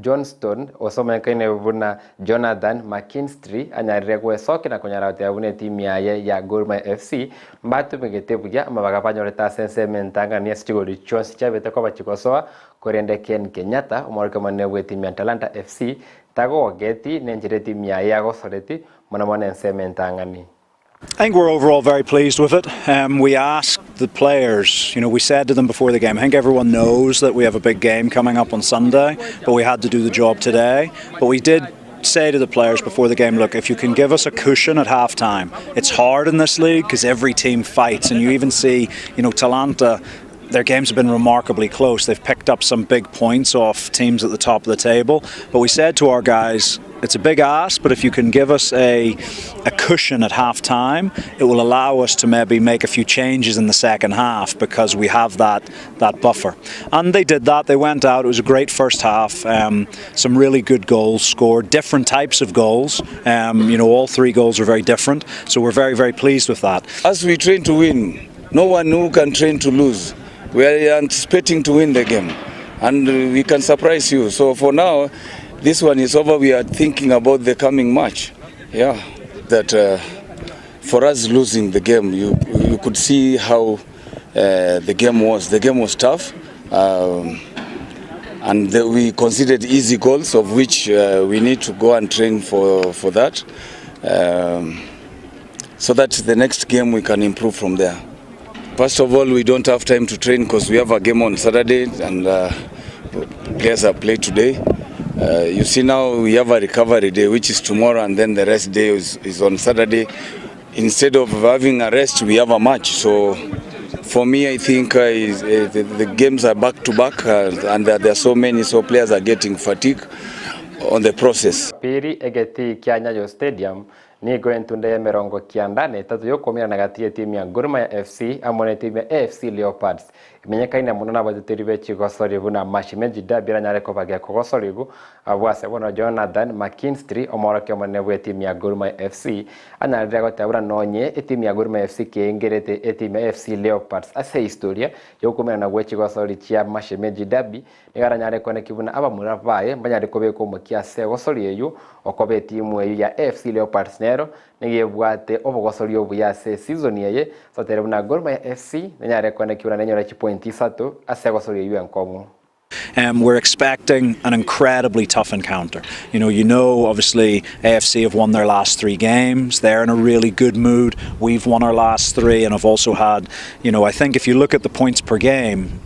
Johnston gose omonekaine buna Jonathan McKinstry anyarire gwesokia na konyara goteba buna etimu yaye ya Gor Mahia FC mbatumegete buya amabaga banyorete ase ensemo entang'ani ase chigori chionsi chiabete koba chigosoa Korende Ken Kenyatta, omorokia omonene bw'etimu ya Talanta FC, tagogeti nenchera etimu yaye yagosoreti mono mono ensemo entang'ani. I think we're overall very pleased with it. Um, we asked the players, you know, we said to them before the game, I think everyone knows that we have a big game coming up on Sunday, but we had to do the job today. But we did say to the players before the game, look, if you can give us a cushion at halftime, it's hard in this league because every team fights, and you even see, you know, Talanta their games have been remarkably close. They've picked up some big points off teams at the top of the table. But we said to our guys, it's a big ask, but if you can give us a, a cushion at half time, it will allow us to maybe make a few changes in the second half because we have that, that buffer. And they did that. They went out. It was a great first half. Um, some really good goals scored, different types of goals. Um, you know, all three goals are very different. So we're very, very pleased with that. As we train to win, no one who can train to lose. We are anticipating to win the game and we can surprise you. So for now, this one is over. We are thinking about the coming match. Yeah, that uh, for us losing the game, you, you could see how uh, the game was. The game was tough. Um, and the, we considered easy goals, of which uh, we need to go and train for, for that, um, so that the next game we can improve from there. First of all, we don't have time to train because we have a game on Saturday and uh, players are played today. Uh, you see now we have a recovery day which is tomorrow and then the rest day is, is on Saturday. Instead of having a rest, we have a match. So for me, I think uh, is, uh, the, the games are back to back uh, and there, there are so many, so players are getting fatigue on the process. Piri egetii kia Nyayo Stadium Nigo entunda y'emerongo kianda na etato y'okomerana gati y'etimu ya Gor Mahia FC amo n'etimu ya AFC Leopards emenyekaine mono n'abateteri be chigosori buna Mashemeji Derby eranyare koba gekogosorigu abwo ase bono Jonathan McKinstry omorokia omonene bw'etimu ya Gor Mahia FC anyarire goteba buna nonye etimu ya Gor Mahia FC keingerete etimu ya AFC Leopards ase ehistoria y'okomerana gwe chigosori chia Mashemeji Derby nigo aranyare koenekia buna abamura baye mbanyare kobeka omokia ase egosori eyio Okoba etimu eyio ya AFC Leopards nero nigo ebwate obogosoria obuya ase esizoni eye, sotere buna Gor Mahia FC nenyare koenekia buna nenyore chipointi isato ase egosoria eyio enkong'u. Um, we're expecting an incredibly tough encounter. You know, you know, obviously AFC have won their last three games. They're in a really good mood. We've won our last three and have also had, you know, I think if you look at the points per game,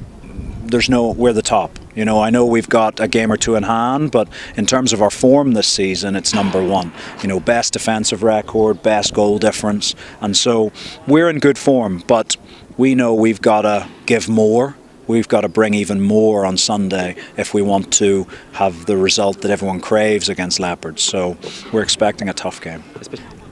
there's no we're the top. You know, I know we've got a game or two in hand, but in terms of our form this season, it's number one. You know, best defensive record, best goal difference, and so we're in good form. But we know we've got to give more. We've got to bring even more on Sunday if we want to have the result that everyone craves against Leopards. So we're expecting a tough game.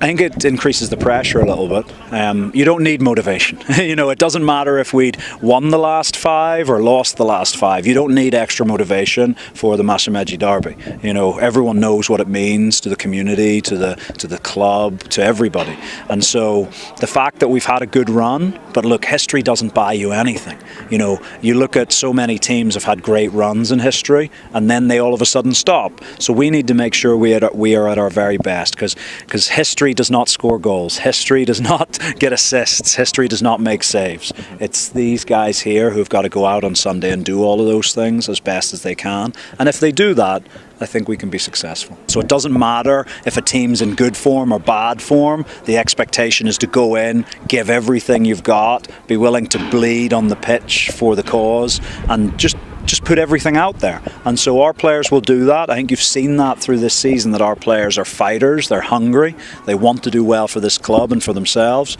I think it increases the pressure a little bit. Um, you don't need motivation. you know, it doesn't matter if we'd won the last five or lost the last five. You don't need extra motivation for the Mashameji Derby. You know, everyone knows what it means to the community, to the to the club, to everybody. And so the fact that we've had a good run, but look, history doesn't buy you anything. You know, you look at so many teams have had great runs in history, and then they all of a sudden stop. So we need to make sure we are, we are at our very best because because history does not score goals. History does not get assists. History does not make saves. It's these guys here who've got to go out on Sunday and do all of those things as best as they can. And if they do that, I think we can be successful. So it doesn't matter if a team's in good form or bad form. The expectation is to go in, give everything you've got, be willing to bleed on the pitch for the cause, and just just put everything out there. And so our players will do that. I think you've seen that through this season that our players are fighters, they're hungry, they want to do well for this club and for themselves.